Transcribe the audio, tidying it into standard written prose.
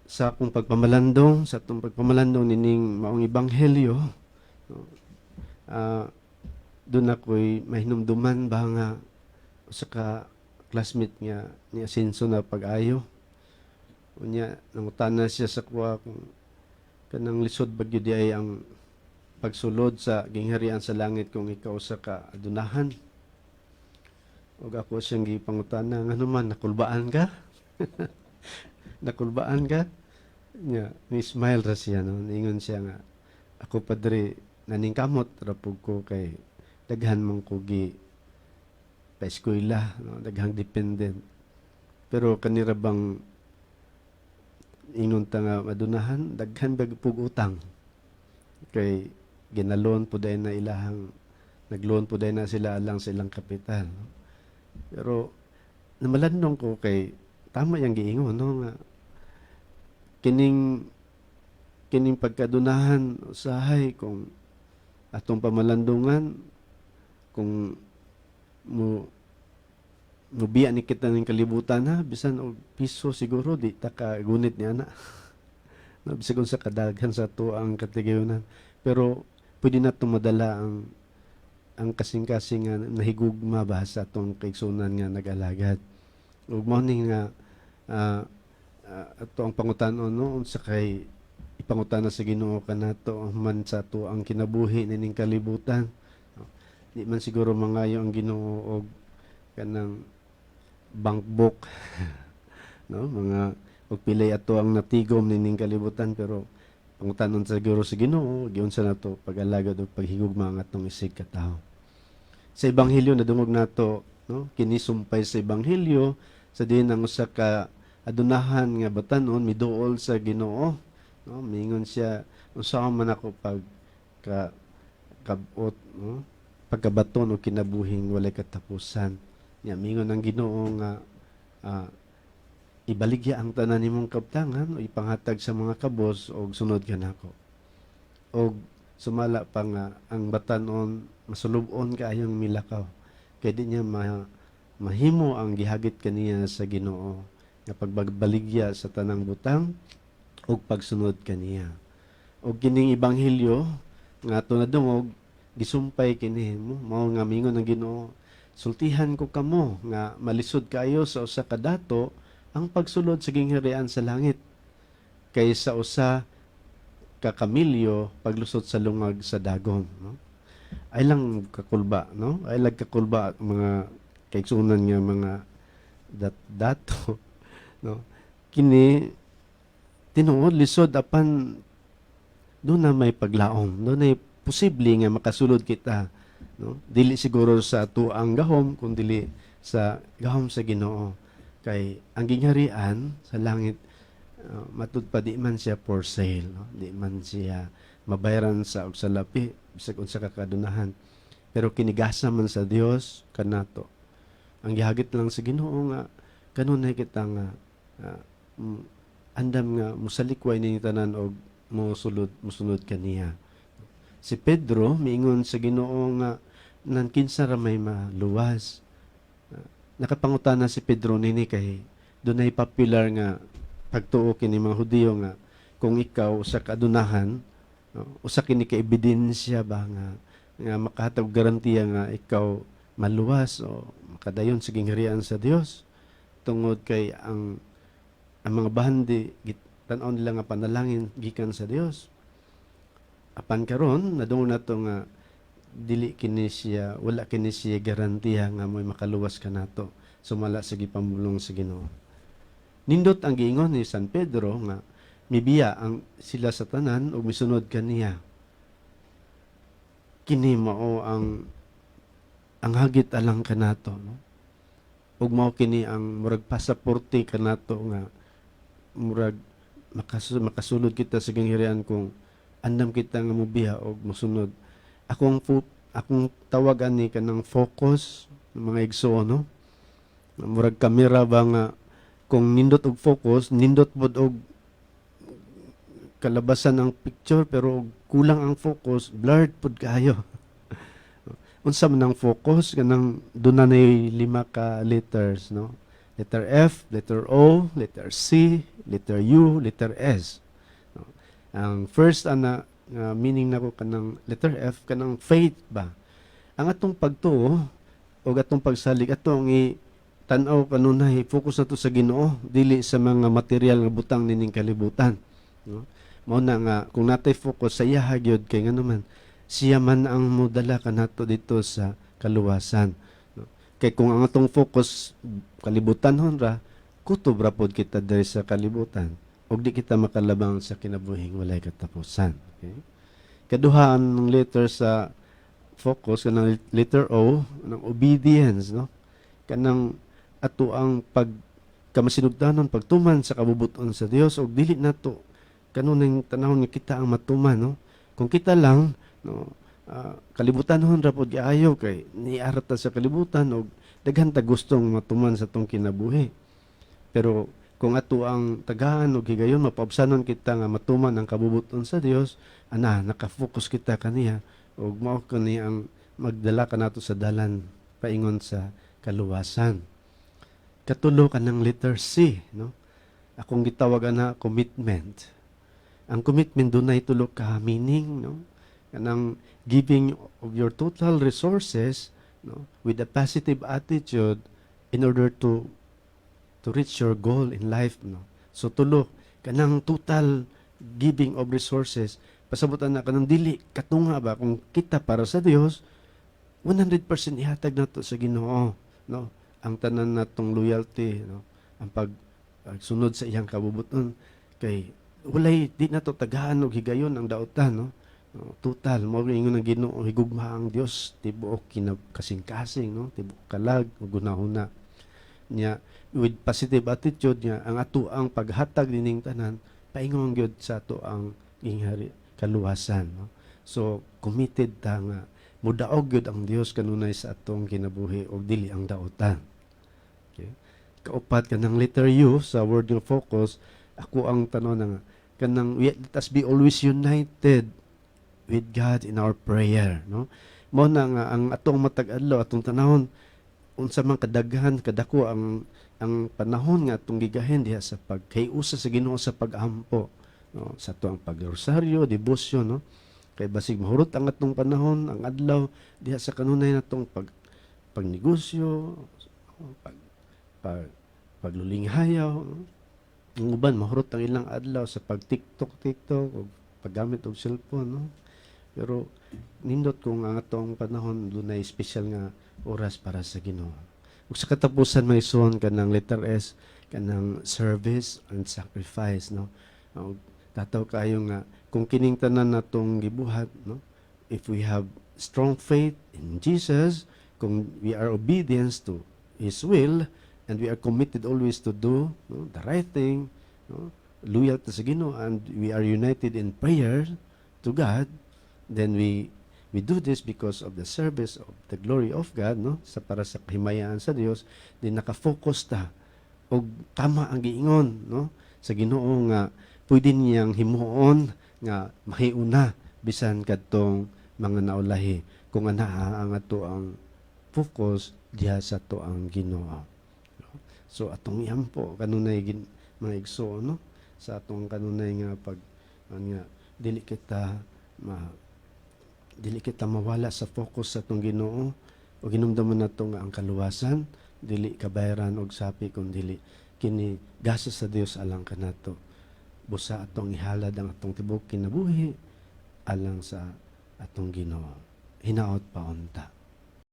Sa akong pagpamalandong, sa atong pagpamalandong nining maong ebanghelyo, no, duna ako'y mahinumduman ba nga usa ka classmate nga ni asenso na pag-ayo. Unya nangutana siya sa kuha kung kanang lisod ba gyud ay ang pagsulod sa gingharian sa langit kung ikaw usa ka adunahan. Ug ako siyang gipangutana, "Ngano man, nakulbaan ka? Nakulbaan ka?" Nya ni smile ra siya, no. Ningon siya nga, "Ako, padre, naningkamot ra pud ko kay daghan man ko gi pa-eskwela, no, daghang dependent. Pero kanira bang ingon ta nga madunahan, daghan ba pug utang kay ginaloan po dayon na ilahang nagloan po dayon na sila alang sa ilang kapital, no?" Pero namalandong ko kay tama yang giingon, no, nga kining kining pagkadunahan usahay kung atong pamalandungan, kung mo mubiya ni kita ning kalibutan, ha, bisan og piso siguro di ta ka gunit ni ana, no, bisag unsa kadaghan sa ato ang katigayunan, pero pwede nato madala ang kasing-kasing nga nahigugma ba sa atong kaigsunan nga nag-alagad. Ug mao ni nga ato ang pangutanon, no, unsa kay ipangutana sa Ginoo kanato man sa ato ang kinabuhi nining kalibutan, no? Di man siguro mangayo ang Ginoo og kanang bank book, no, mga og pilay ato ang natigom nining kalibutan, pero pangutanon siguro sa Ginoo giunsa nato pag-alagad ug paghigugma ang atong isig katawo. Sa ebanghelyo nadungog nato, no, kini sumpay sa ebanghelyo sa diin ang usa ka adunahan nga batanon miduol sa Ginoo, no. Mingon siya, "Unsa man ako pag ka kabot, no, pagkabaton og kinabuhing walay katapusan?" Nya mingon ang Ginoo nga "Ibaligya ang tanan nimong kabtangan o ipanghatag sa mga kabos og sunod ka nako." Og sumala pa nga ang batanon masulub-on kaayong milakaw kay di niya mahimo ang gihagit kaniya sa Ginoo nga pagbaligya sa tanang butang ug pagsunod kaniya. Og kining ebanghelyo nga ato nadungog, gisumpay kini mo mao nga mingon ang Ginoo, "Sultihan ko kamo nga malisod kaayo sa usa ka dato ang pagsulod sa gingharian sa langit kaysa usa ka kamilyo paglusot sa lungag sa dagom," no? Ay lang kakulba, no, ay lang kakulba, mga kaigsunan nga mga dato, no. Kini tinuod lisod, apan duna may paglaom, duna posible nga makasulod kita, no. Dili siguro sa atuang gahom kun dili sa gahom sa Ginoo, kay ang gingharian sa langit, matud pa di man siya for sale, no? Di man siya mabayaran sa og salapi bisag unsa ka kadunahan, pero kinigasa man sa Dios kanato. Ang gihagit lang sa Ginoo nga kanunay kita nga andam nga mosalikway ni tanan og mosulod mosunod kaniya. Si Pedro miingon sa Ginoo nga, "Nan kinsa ra may maluwas?" Nakapangutana si Pedro nini kay dunay popular nga pagtuo kini mga Hudiyo nga kung ikaw sa kadunahan, no, usa kini ka ebidensya ba nga nga makahatag og garantiya nga ikaw maluwas o makadayon sa gingharian sa Dios, tungod kay ang mga bahandi tan-aw nila nga panalangin gikan sa Dios. Apan karon nadungog nato nga dili kini siya, wala kini siya garantiya nga mo'y makaluwas kanato sumala sa gipamulong sa Ginoo. Nindot ang giingon ni San Pedro nga mibiya ang sila sa tanan ug misunod kaniya. Kini mao ang hagit alang kanato, no? Ug mao kini ang murag pasaporte kanato nga murag makasulod kita sa gingharian kung andam kita nga mobiya og mosunod. Akong tawag ani kanang focus, mga igsoon, no. Murag kamera ba nga kung nindot og focus, nindot pod og kalabasan ang picture, pero og kulang ang focus, blurred pod kaayo. Unsa man ang focus? Kanang duna nay lima ka letters, no? Letter F, letter O, letter C, Letter U, letter S. No? Ang first ana nga meaning nako kanang letter F, kanang faith ba. Ang atong pagtuo o atong pagsalig, atong i tan-aw kanunay, focus nato sa Ginoo, dili sa mga material nga butang nining kalibutan, no? Mao na nga kung natay focus sa iyaha gyud, kay ngano man siya man ang modala kanato dito sa kaluwasan, no? Kay kung ang atong focus kalibutan ra, kutob ra pod kita diri sa kalibutan ug di kita makalabang sa kinabuhing walay katapusan. Okay, kaduha ang letter sa focus, kanang letter O, ng obedience, no? Kanang ato ang pag kamasinugdanon, pagtuman sa kabubuton sa Dios ug dili nato kanunay tanawon nga kita ang matuman, no? Kung kita lang, no, kalibutan ra pod kaayo kay niarat ta sa kalibutan og daghan ta gustong matuman sa atong kinabuhi. Pero kung ato ang tagaan og higayon, mapaubsanon kita nga matuman ang kabubuton sa Dios, ana naka-focus kita kaniya ug mao kani ang magdala kanato sa dalan paingon sa kaluwasan. Katulo, kanang letter C, no? Akong gitawag ana commitment. Ang commitment, dunay tulo ka meaning, no? Kanang giving of your total resources, no, with a positive attitude in order to reach your goal in life, no? So tulo, kanang total giving of resources, pasabutan na kanang dili katunga ba. Kung kita para sa Dios, 100% ihatag nato sa Ginoo, no? Ang tanan natong loyalty, no, ang pagsunod sa iyang kabubuton, kay walay di nato tagaan og higayon ang daotan, no? No, total mo ingon ang Ginoo, higugma ang Dios tibuok kasing-kasing, no, tibuok kalag ug hunahuna niya, with positive attitude niya. Ang ato ang paghatag nining tanan paingon gyud sa ato ang ginghari kaluwasan, no? So committed ta nga mudaog gyud ang Dios kanunay sa atong kinabuhi ug dili ang daotan. Okay, kaupat, kanang letter U sa word nga focus, ako ang tan-aw na nga kanang let us be always united with God in our prayer, no? Mo na nga ang atong matag adlaw, atong tanawon unsa man kadaghan, kadako ang panahon nga atong gigahin diha sa pagkayusa sa Ginoo sa pag-ampo, no, sa ato ang pagrosaryo, debosyon, no? Kay basig mahurot ang atong panahon, ang adlaw, diha sa kanunay natong pagnegosyo, paglulinghayaw, no? Ang uban mahurot ang ilang adlaw sa pag TikTok TikTok o paggamit og cellphone, no? Pero nindot kung ang atong panahon dunay espesyal nga oras para sa Ginoo. Ug sa katapusan, may suon, kanang letter S, kanang service and sacrifice, no? Og tataw kayo nga kung kining tanan natong gibuhat, no, if we have strong faith in Jesus, kung we are obedience to His will and we are committed always to do, no, the right thing, no, loyal to sa Ginoo, and we are united in prayer to God, then we do this because of the service of the glory of God, no, sa para sa kahimayaan sa Dios, then naka-focus ta og tama ang giingon, no, sa Ginoo nga pwede niyang himuon nga mahiuna bisan kadtong mga naulahi kung anaa ang ato ang focus diha sa ato ang Ginoo. So atong iampo kanunay mga igsoon, no, sa atong kanunay nga pag ano nga dili kita mawala sa focus sa atong Ginoo o hinumduman nato nga ang kaluwasan dili kabayaran og sapi, kun dili kini gasa sa Dios alang kanato. Busa atong ihalad ang atong tibuok kinabuhi alang sa atong Ginoo. Hinaot pa unta.